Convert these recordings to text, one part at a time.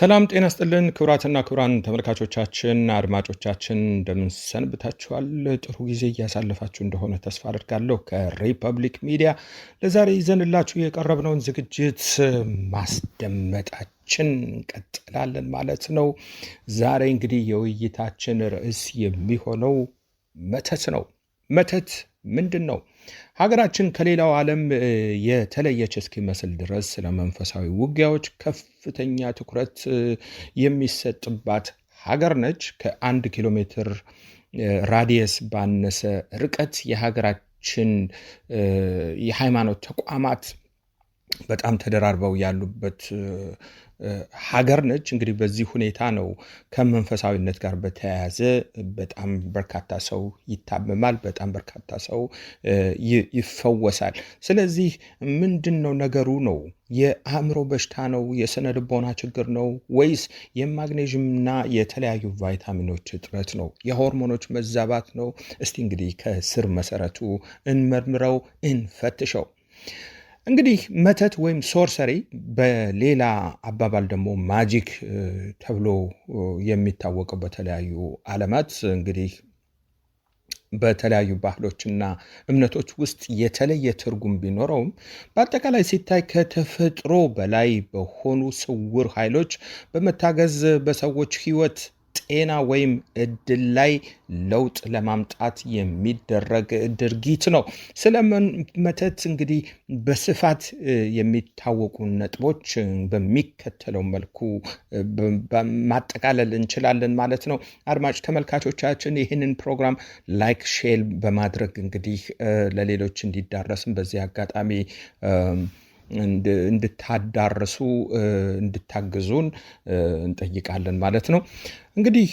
ሰላም ጤና ስጥልን ክቡራትና ክቡራን ተመልካቾቻችን፣ አድማጮቻችን፣ እንደምን ሰንብታችኋል? ጥሩ ጊዜ እያሳለፋችሁ እንደሆነ ተስፋ አድርጋለሁ። ከሪፐብሊክ ሚዲያ ለዛሬ ይዘንላችሁ የቀረብነውን ዝግጅት ማስደመጣችን እንቀጥላለን ማለት ነው። ዛሬ እንግዲህ የውይይታችን ርዕስ የሚሆነው መተት ነው። መተት ምንድን ነው? ሀገራችን ከሌላው ዓለም የተለየች እስኪመስል ድረስ ስለ መንፈሳዊ ውጊያዎች ከፍተኛ ትኩረት የሚሰጥባት ሀገር ነች። ከ1 ኪሎ ሜትር radius ባነሰ ርቀት የሀገራችን የሃይማኖት ተቋማት በጣም ተደራርበው ያሉበት ሀገር ነች። እንግዲህ በዚህ ሁኔታ ነው ከመንፈሳዊነት ጋር በተያያዘ በጣም በርካታ ሰው ይታመማል፣ በጣም በርካታ ሰው ይፈወሳል። ስለዚህ ምንድን ነው ነገሩ ነው? የአእምሮ በሽታ ነው? የስነ ልቦና ችግር ነው? ወይስ የማግኔዥምና የተለያዩ ቫይታሚኖች እጥረት ነው? የሆርሞኖች መዛባት ነው? እስቲ እንግዲህ ከስር መሰረቱ እንመርምረው፣ እንፈትሸው። እንግዲህ መተት ወይም sorcery፣ በሌላ አባባል ደግሞ magic ተብሎ የሚታወቀው በተለያዩ ዓለማት፣ እንግዲህ በተለያዩ ባህሎችና እምነቶች ውስጥ የተለየ ትርጉም ቢኖረውም በአጠቃላይ ሲታይ ከተፈጥሮ በላይ በሆኑ ስውር ኃይሎች በመታገዝ በሰዎች ሕይወት፣ ጤና ወይም እድል ላይ ለውጥ ለማምጣት የሚደረግ ድርጊት ነው። ስለ መተት እንግዲህ በስፋት የሚታወቁ ነጥቦች በሚከተለው መልኩ ማጠቃለል እንችላለን ማለት ነው። አድማጭ ተመልካቾቻችን፣ ይህንን ፕሮግራም like፣ share በማድረግ እንግዲህ ለሌሎች እንዲዳረስም በዚህ አጋጣሚ እንድታዳርሱ፣ እንድታግዙን እንጠይቃለን ማለት ነው። እንግዲህ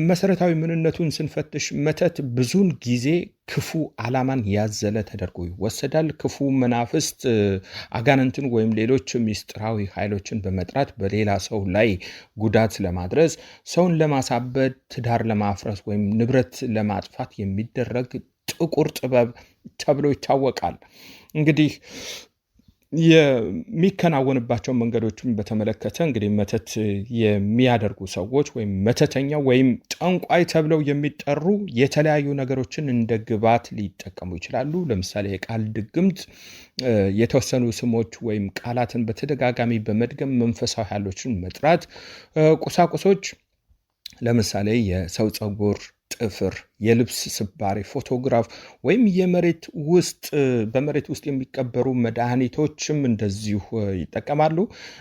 መሰረታዊ ምንነቱን ስንፈትሽ መተት ብዙን ጊዜ ክፉ ዓላማን ያዘለ ተደርጎ ይወሰዳል። ክፉ መናፍስት፣ አጋንንትን ወይም ሌሎች ምስጢራዊ ኃይሎችን በመጥራት በሌላ ሰው ላይ ጉዳት ለማድረስ፣ ሰውን ለማሳበድ፣ ትዳር ለማፍረስ ወይም ንብረት ለማጥፋት የሚደረግ ጥቁር ጥበብ ተብሎ ይታወቃል። እንግዲህ የሚከናወንባቸው መንገዶችን በተመለከተ እንግዲህ መተት የሚያደርጉ ሰዎች ወይም መተተኛ ወይም ጠንቋይ ተብለው የሚጠሩ የተለያዩ ነገሮችን እንደ ግብዓት ሊጠቀሙ ይችላሉ። ለምሳሌ የቃል ድግምት፣ የተወሰኑ ስሞች ወይም ቃላትን በተደጋጋሚ በመድገም መንፈሳዊ ኃይሎችን መጥራት፣ ቁሳቁሶች፣ ለምሳሌ የሰው ፀጉር፣ ጥፍር፣ የልብስ ስባሪ፣ ፎቶግራፍ ወይም የመሬት ውስጥ በመሬት ውስጥ የሚቀበሩ መድኃኒቶችም እንደዚሁ ይጠቀማሉ።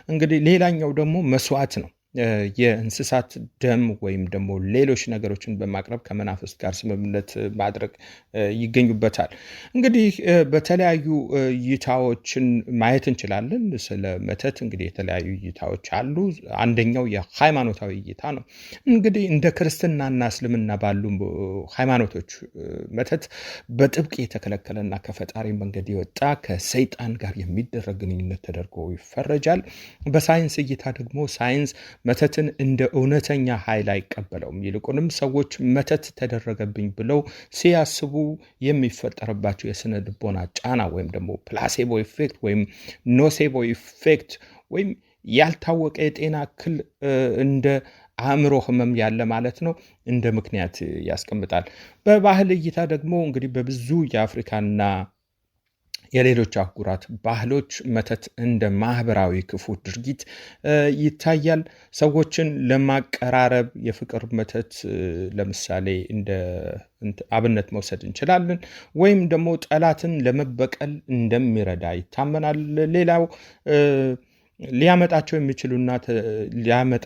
እንግዲህ ሌላኛው ደግሞ መስዋዕት ነው። የእንስሳት ደም ወይም ደግሞ ሌሎች ነገሮችን በማቅረብ ከመናፍስት ጋር ስምምነት ማድረግ ይገኙበታል። እንግዲህ በተለያዩ እይታዎችን ማየት እንችላለን። ስለ መተት እንግዲህ የተለያዩ እይታዎች አሉ። አንደኛው የሃይማኖታዊ እይታ ነው። እንግዲህ እንደ ክርስትናና እስልምና ባሉ ሃይማኖቶች መተት በጥብቅ የተከለከለና ከፈጣሪ መንገድ የወጣ፣ ከሰይጣን ጋር የሚደረግ ግንኙነት ተደርጎ ይፈረጃል። በሳይንስ እይታ ደግሞ ሳይንስ መተትን እንደ እውነተኛ ኃይል አይቀበለውም። ይልቁንም ሰዎች መተት ተደረገብኝ ብለው ሲያስቡ የሚፈጠርባቸው የስነ ልቦና ጫና ወይም ደግሞ placebo effect ወይም nocebo effect ወይም ያልታወቀ የጤና እክል፣ እንደ አእምሮ ህመም ያለ ማለት ነው፣ እንደ ምክንያት ያስቀምጣል። በባህል እይታ ደግሞ እንግዲህ በብዙ የአፍሪካና የሌሎች አህጉራት ባህሎች መተት እንደ ማህበራዊ ክፉ ድርጊት ይታያል። ሰዎችን ለማቀራረብ የፍቅር መተት ለምሳሌ እንደ አብነት መውሰድ እንችላለን። ወይም ደግሞ ጠላትን ለመበቀል እንደሚረዳ ይታመናል። ሌላው ሊያመጣቸው የሚችሉና ሊያመጣ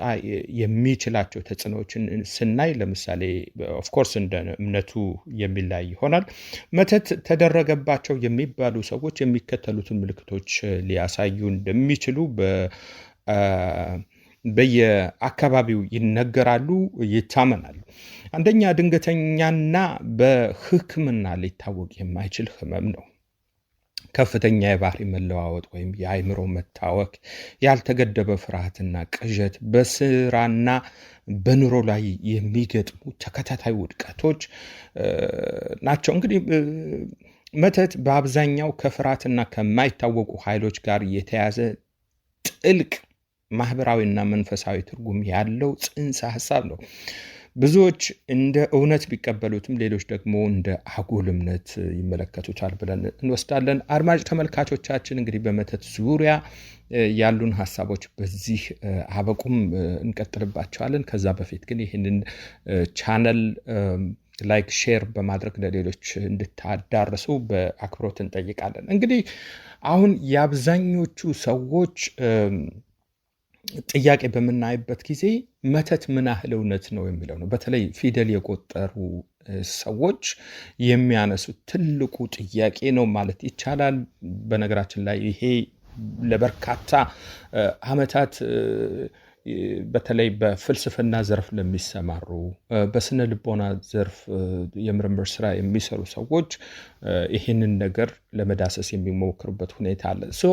የሚችላቸው ተጽዕኖዎችን ስናይ ለምሳሌ of course እንደ እምነቱ የሚለያይ ይሆናል። መተት ተደረገባቸው የሚባሉ ሰዎች የሚከተሉትን ምልክቶች ሊያሳዩ እንደሚችሉ በየአካባቢው ይነገራሉ፣ ይታመናሉ። አንደኛ፣ ድንገተኛና በሕክምና ሊታወቅ የማይችል ህመም ነው። ከፍተኛ የባህሪ መለዋወጥ ወይም የአእምሮ መታወክ፣ ያልተገደበ ፍርሃትና ቅዠት፣ በስራና በኑሮ ላይ የሚገጥሙ ተከታታይ ውድቀቶች ናቸው። እንግዲህ መተት በአብዛኛው ከፍርሃትና ከማይታወቁ ኃይሎች ጋር የተያዘ ጥልቅ ማህበራዊና መንፈሳዊ ትርጉም ያለው ጽንሰ ሀሳብ ነው። ብዙዎች እንደ እውነት ቢቀበሉትም ሌሎች ደግሞ እንደ አጉል እምነት ይመለከቱታል ብለን እንወስዳለን። አድማጭ ተመልካቾቻችን፣ እንግዲህ በመተት ዙሪያ ያሉን ሀሳቦች በዚህ አበቁም፣ እንቀጥልባቸዋለን። ከዛ በፊት ግን ይህንን channel like፣ share በማድረግ ለሌሎች እንድታዳርሱ በአክብሮት እንጠይቃለን። እንግዲህ አሁን የአብዛኞቹ ሰዎች ጥያቄ በምናይበት ጊዜ መተት ምን ያህል እውነት ነው የሚለው ነው። በተለይ ፊደል የቆጠሩ ሰዎች የሚያነሱት ትልቁ ጥያቄ ነው ማለት ይቻላል። በነገራችን ላይ ይሄ ለበርካታ ዓመታት በተለይ በፍልስፍና ዘርፍ ለሚሰማሩ፣ በስነ ልቦና ዘርፍ የምርምር ስራ የሚሰሩ ሰዎች ይህንን ነገር ለመዳሰስ የሚሞክሩበት ሁኔታ አለ። So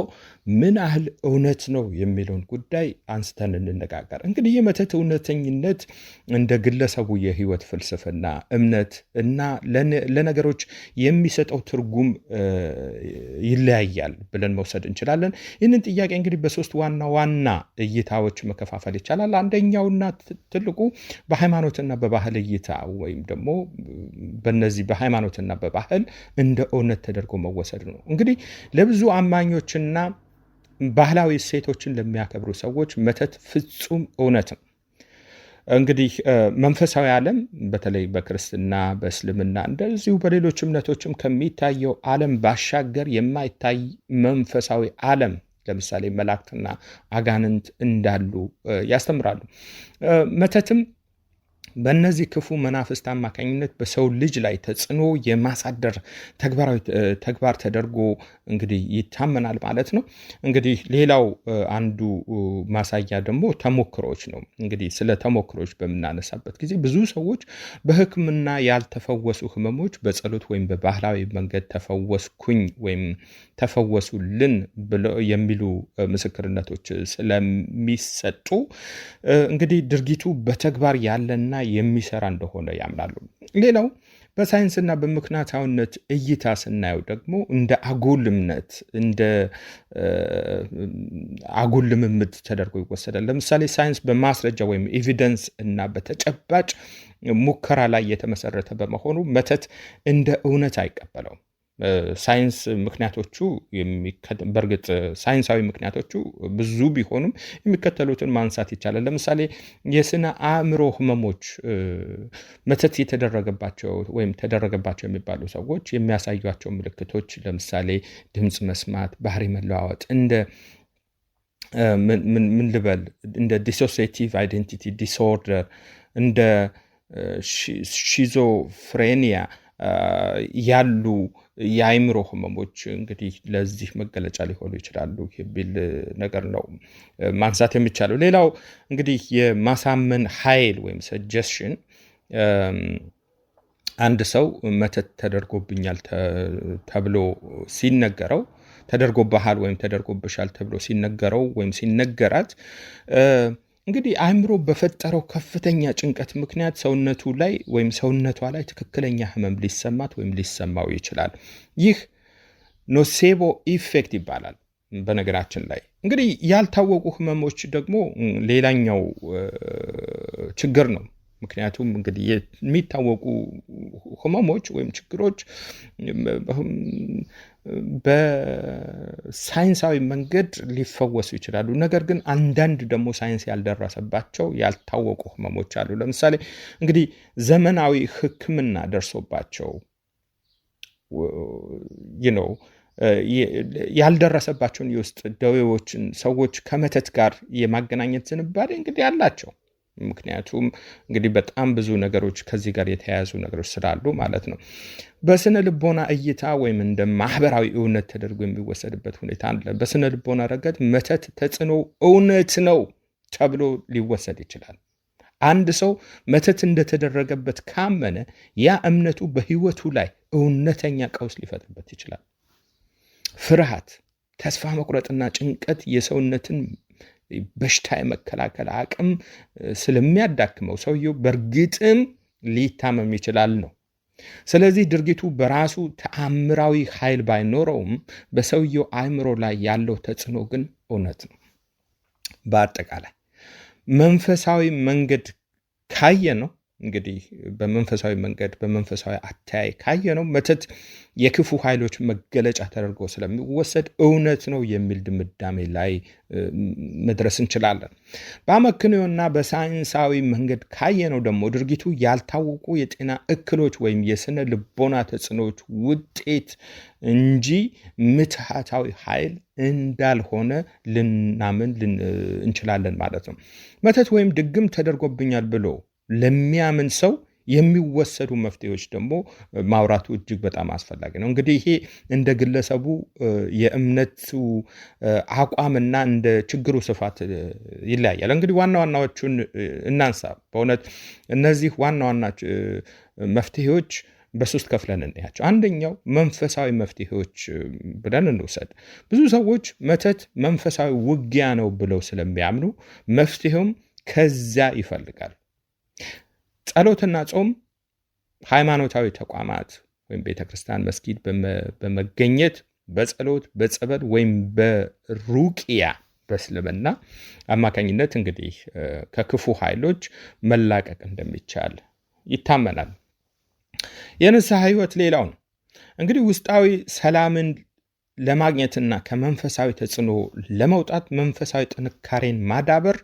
ምን ያህል እውነት ነው የሚለውን ጉዳይ አንስተን እንነጋገር። እንግዲህ የመተት እውነተኝነት እንደ ግለሰቡ የህይወት ፍልስፍና፣ እምነት እና ለነገሮች የሚሰጠው ትርጉም ይለያያል ብለን መውሰድ እንችላለን። ይህንን ጥያቄ እንግዲህ በሶስት ዋና ዋና እይታዎች መከፋፈል ይቻላል። አንደኛውና ትልቁ በሃይማኖትና በባህል እይታ ወይም ደግሞ በነዚህ በሃይማኖትና በባህል እንደ እውነት ተደርጎ መወሰድ ነው። እንግዲህ ለብዙ አማኞችና ባህላዊ እሴቶችን ለሚያከብሩ ሰዎች መተት ፍጹም እውነት ነው። እንግዲህ መንፈሳዊ ዓለም በተለይ በክርስትና፣ በእስልምና እንደዚሁ በሌሎች እምነቶችም ከሚታየው ዓለም ባሻገር የማይታይ መንፈሳዊ ዓለም፣ ለምሳሌ መላእክትና አጋንንት እንዳሉ ያስተምራሉ። መተትም በእነዚህ ክፉ መናፍስት አማካኝነት በሰው ልጅ ላይ ተጽዕኖ የማሳደር ተግባራዊ ተግባር ተደርጎ እንግዲህ ይታመናል ማለት ነው። እንግዲህ ሌላው አንዱ ማሳያ ደግሞ ተሞክሮች ነው። እንግዲህ ስለ ተሞክሮች በምናነሳበት ጊዜ ብዙ ሰዎች በሕክምና ያልተፈወሱ ህመሞች በጸሎት ወይም በባህላዊ መንገድ ተፈወስኩኝ ወይም ተፈወሱልን ብለው የሚሉ ምስክርነቶች ስለሚሰጡ እንግዲህ ድርጊቱ በተግባር ያለና የሚሰራ እንደሆነ ያምናሉ። ሌላው በሳይንስና በምክንያታዊነት እይታ ስናየው ደግሞ እንደ አጉል እምነት፣ እንደ አጉል ልምምድ ተደርጎ ይወሰዳል። ለምሳሌ ሳይንስ በማስረጃ ወይም evidence እና በተጨባጭ ሙከራ ላይ የተመሰረተ በመሆኑ መተት እንደ እውነት አይቀበለውም። ሳይንስ ምክንያቶቹ፣ በእርግጥ ሳይንሳዊ ምክንያቶቹ ብዙ ቢሆኑም የሚከተሉትን ማንሳት ይቻላል። ለምሳሌ የስነ አእምሮ ህመሞች፣ መተት የተደረገባቸው ወይም ተደረገባቸው የሚባሉ ሰዎች የሚያሳዩቸው ምልክቶች ለምሳሌ ድምፅ መስማት፣ ባህሪ መለዋወጥ፣ እንደ ምን ልበል፣ እንደ dissociative identity disorder፣ እንደ schizophrenia ያሉ የአይምሮ ህመሞች እንግዲህ ለዚህ መገለጫ ሊሆኑ ይችላሉ የሚል ነገር ነው ማንሳት የሚቻለው። ሌላው እንግዲህ የማሳመን ኃይል ወይም suggestion፣ አንድ ሰው መተት ተደርጎብኛል ተብሎ ሲነገረው፣ ተደርጎብሃል ወይም ተደርጎብሻል ተብሎ ሲነገረው ወይም ሲነገራት፣ እንግዲህ አእምሮ በፈጠረው ከፍተኛ ጭንቀት ምክንያት ሰውነቱ ላይ ወይም ሰውነቷ ላይ ትክክለኛ ህመም ሊሰማት ወይም ሊሰማው ይችላል። ይህ nocebo effect ይባላል። በነገራችን ላይ እንግዲህ ያልታወቁ ህመሞች ደግሞ ሌላኛው ችግር ነው። ምክንያቱም እንግዲህ የሚታወቁ ህመሞች ወይም ችግሮች በሳይንሳዊ መንገድ ሊፈወሱ ይችላሉ። ነገር ግን አንዳንድ ደግሞ ሳይንስ ያልደረሰባቸው ያልታወቁ ህመሞች አሉ። ለምሳሌ እንግዲህ ዘመናዊ ሕክምና ደርሶባቸው ያልደረሰባቸውን የውስጥ ደዌዎችን ሰዎች ከመተት ጋር የማገናኘት ዝንባሌ እንግዲህ አላቸው። ምክንያቱም እንግዲህ በጣም ብዙ ነገሮች ከዚህ ጋር የተያያዙ ነገሮች ስላሉ ማለት ነው። በስነ ልቦና እይታ ወይም እንደ ማህበራዊ እውነት ተደርጎ የሚወሰድበት ሁኔታ አለ። በስነ ልቦና ረገድ መተት ተጽዕኖ እውነት ነው ተብሎ ሊወሰድ ይችላል። አንድ ሰው መተት እንደተደረገበት ካመነ ያ እምነቱ በህይወቱ ላይ እውነተኛ ቀውስ ሊፈጥርበት ይችላል። ፍርሃት፣ ተስፋ መቁረጥና ጭንቀት የሰውነትን በሽታ የመከላከል አቅም ስለሚያዳክመው ሰውየው በእርግጥም ሊታመም ይችላል ነው። ስለዚህ ድርጊቱ በራሱ ተአምራዊ ኃይል ባይኖረውም በሰውየው አእምሮ ላይ ያለው ተጽዕኖ ግን እውነት ነው። በአጠቃላይ መንፈሳዊ መንገድ ካየ ነው እንግዲህ በመንፈሳዊ መንገድ በመንፈሳዊ አተያይ ካየ ነው መተት የክፉ ኃይሎች መገለጫ ተደርጎ ስለሚወሰድ እውነት ነው የሚል ድምዳሜ ላይ መድረስ እንችላለን። በአመክንዮና በሳይንሳዊ መንገድ ካየነው ደግሞ ድርጊቱ ያልታወቁ የጤና እክሎች ወይም የስነ ልቦና ተጽዕኖዎች ውጤት እንጂ ምትሃታዊ ኃይል እንዳልሆነ ልናምን እንችላለን ማለት ነው። መተት ወይም ድግም ተደርጎብኛል ብሎ ለሚያምን ሰው የሚወሰዱ መፍትሄዎች ደግሞ ማውራቱ እጅግ በጣም አስፈላጊ ነው። እንግዲህ ይሄ እንደ ግለሰቡ የእምነቱ አቋምና እንደ ችግሩ ስፋት ይለያያል። እንግዲህ ዋና ዋናዎቹን እናንሳ። በእውነት እነዚህ ዋና ዋና መፍትሄዎች በሶስት ከፍለን እንያቸው። አንደኛው መንፈሳዊ መፍትሄዎች ብለን እንውሰድ። ብዙ ሰዎች መተት መንፈሳዊ ውጊያ ነው ብለው ስለሚያምኑ መፍትሄውም ከዚያ ይፈልጋል። ጸሎትና ጾም፣ ሃይማኖታዊ ተቋማት ወይም ቤተ ክርስቲያን፣ መስጊድ በመገኘት በጸሎት፣ በጸበል ወይም በሩቅያ በእስልምና አማካኝነት እንግዲህ ከክፉ ኃይሎች መላቀቅ እንደሚቻል ይታመናል። የንስሐ ሕይወት ሌላው ነው። እንግዲህ ውስጣዊ ሰላምን ለማግኘትና ከመንፈሳዊ ተጽዕኖ ለመውጣት መንፈሳዊ ጥንካሬን ማዳበር፣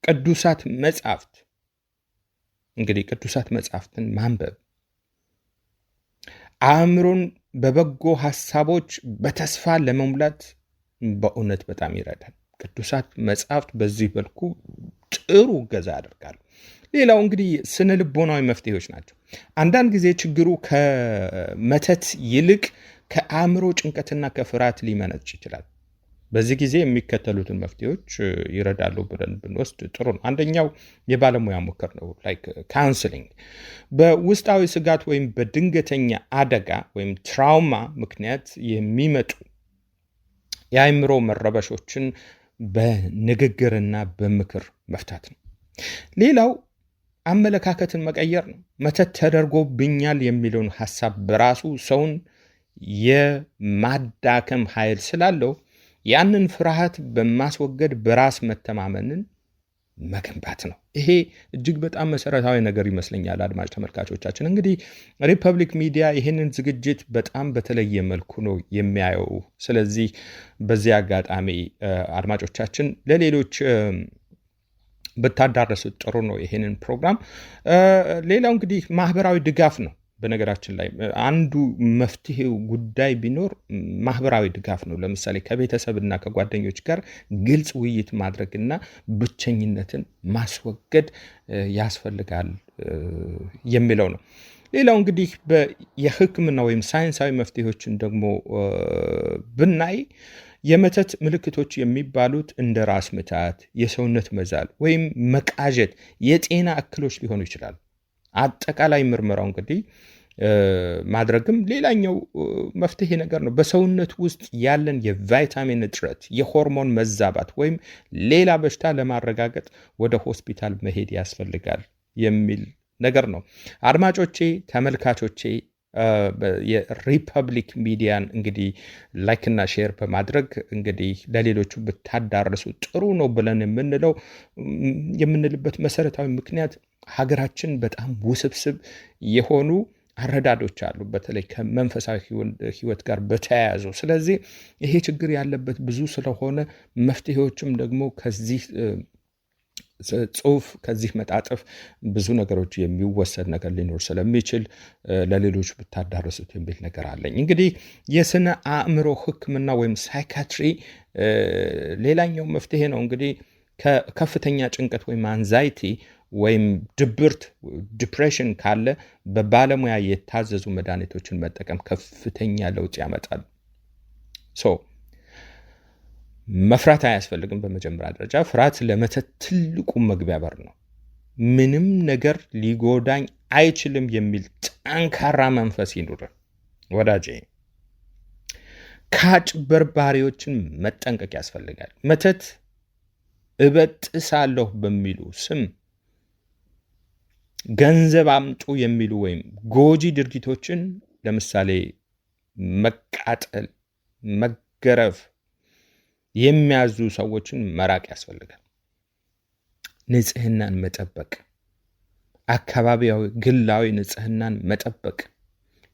ቅዱሳት መጻሕፍት እንግዲህ ቅዱሳት መጻሕፍትን ማንበብ፣ አእምሮን በበጎ ሀሳቦች በተስፋ ለመሙላት በእውነት በጣም ይረዳል። ቅዱሳት መጻሕፍት በዚህ መልኩ ጥሩ እገዛ ያደርጋሉ። ሌላው እንግዲህ ስነ ልቦናዊ መፍትሄዎች ናቸው። አንዳንድ ጊዜ ችግሩ ከመተት ይልቅ ከአእምሮ ጭንቀትና ከፍርሃት ሊመነጭ ይችላል። በዚህ ጊዜ የሚከተሉትን መፍትሄዎች ይረዳሉ ብለን ብንወስድ ጥሩ ነው። አንደኛው የባለሙያ ምክር ነው፣ like counseling። በውስጣዊ ስጋት ወይም በድንገተኛ አደጋ ወይም trauma ምክንያት የሚመጡ የአእምሮ መረበሾችን በንግግርና በምክር መፍታት ነው። ሌላው አመለካከትን መቀየር ነው። መተት ተደርጎብኛል የሚለውን ሀሳብ በራሱ ሰውን የማዳከም ኃይል ስላለው ያንን ፍርሃት በማስወገድ በራስ መተማመንን መገንባት ነው። ይሄ እጅግ በጣም መሰረታዊ ነገር ይመስለኛል። አድማጭ ተመልካቾቻችን፣ እንግዲህ ሪፐብሊክ ሚዲያ ይህንን ዝግጅት በጣም በተለየ መልኩ ነው የሚያየው። ስለዚህ በዚህ አጋጣሚ አድማጮቻችን ለሌሎች ብታዳረሱት ጥሩ ነው ይህንን ፕሮግራም። ሌላው እንግዲህ ማህበራዊ ድጋፍ ነው። በነገራችን ላይ አንዱ መፍትሄው ጉዳይ ቢኖር ማህበራዊ ድጋፍ ነው። ለምሳሌ ከቤተሰብና ከጓደኞች ጋር ግልጽ ውይይት ማድረግና ብቸኝነትን ማስወገድ ያስፈልጋል የሚለው ነው። ሌላው እንግዲህ የሕክምና ወይም ሳይንሳዊ መፍትሄዎችን ደግሞ ብናይ የመተት ምልክቶች የሚባሉት እንደ ራስ ምታት፣ የሰውነት መዛል ወይም መቃዠት የጤና እክሎች ሊሆኑ ይችላሉ። አጠቃላይ ምርመራው እንግዲህ ማድረግም ሌላኛው መፍትሄ ነገር ነው። በሰውነት ውስጥ ያለን የቫይታሚን እጥረት፣ የሆርሞን መዛባት ወይም ሌላ በሽታ ለማረጋገጥ ወደ ሆስፒታል መሄድ ያስፈልጋል የሚል ነገር ነው። አድማጮቼ፣ ተመልካቾቼ፣ የሪፐብሊክ ሚዲያን እንግዲህ like ና share በማድረግ እንግዲህ ለሌሎቹ ብታዳርሱ ጥሩ ነው ብለን የምንልበት መሰረታዊ ምክንያት ሀገራችን በጣም ውስብስብ የሆኑ አረዳዶች አሉ፣ በተለይ ከመንፈሳዊ ሕይወት ጋር በተያያዙ። ስለዚህ ይሄ ችግር ያለበት ብዙ ስለሆነ መፍትሄዎችም ደግሞ ከዚህ ጽሁፍ ከዚህ መጣጥፍ ብዙ ነገሮች የሚወሰድ ነገር ሊኖር ስለሚችል ለሌሎች ብታዳርሱት የሚል ነገር አለኝ። እንግዲህ የስነ አእምሮ ሕክምና ወይም psychiatry ሌላኛው መፍትሄ ነው። እንግዲህ ከከፍተኛ ጭንቀት ወይም anxiety ወይም ድብርት depression ካለ በባለሙያ የታዘዙ መድኃኒቶችን መጠቀም ከፍተኛ ለውጥ ያመጣል። So መፍራት አያስፈልግም። በመጀመሪያ ደረጃ ፍርሃት ለመተት ትልቁ መግቢያ በር ነው። ምንም ነገር ሊጎዳኝ አይችልም የሚል ጠንካራ መንፈስ ይኑር ወዳጄ። ከአጭበርባሪዎችን መጠንቀቅ ያስፈልጋል። መተት እበጥሳለሁ በሚሉ ስም ገንዘብ አምጡ የሚሉ ወይም ጎጂ ድርጊቶችን ለምሳሌ መቃጠል፣ መገረፍ፣ የሚያዙ ሰዎችን መራቅ ያስፈልጋል። ንጽህናን መጠበቅ፣ አካባቢያዊ ግላዊ ንጽህናን መጠበቅ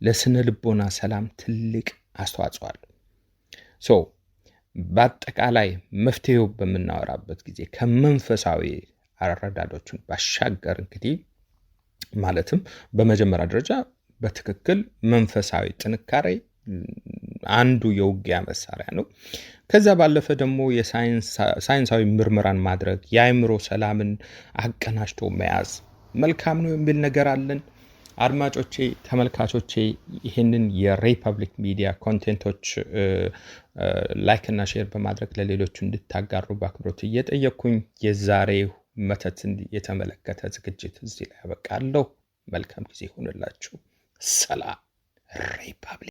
ለስነ ልቦና ሰላም ትልቅ አስተዋጽኦ አለው። So በአጠቃላይ መፍትሄው በምናወራበት ጊዜ ከመንፈሳዊ አረዳዶችን ባሻገር እንግዲህ ማለትም በመጀመሪያ ደረጃ በትክክል መንፈሳዊ ጥንካሬ አንዱ የውጊያ መሳሪያ ነው። ከዛ ባለፈ ደግሞ የሳይንሳዊ ምርመራን ማድረግ፣ የአእምሮ ሰላምን አቀናጅቶ መያዝ መልካም ነው የሚል ነገር አለን። አድማጮቼ፣ ተመልካቾቼ፣ ይህንን የሪፐብሊክ ሚዲያ content ኦች like እና share በማድረግ ለሌሎቹ እንድታጋሩ በአክብሮት እየጠየቅኩኝ የዛሬው መተትን የተመለከተ ዝግጅት እዚህ ላይ ያበቃለሁ። መልካም ጊዜ ይሆንላችሁ። ሰላም ሪፐብሊክ።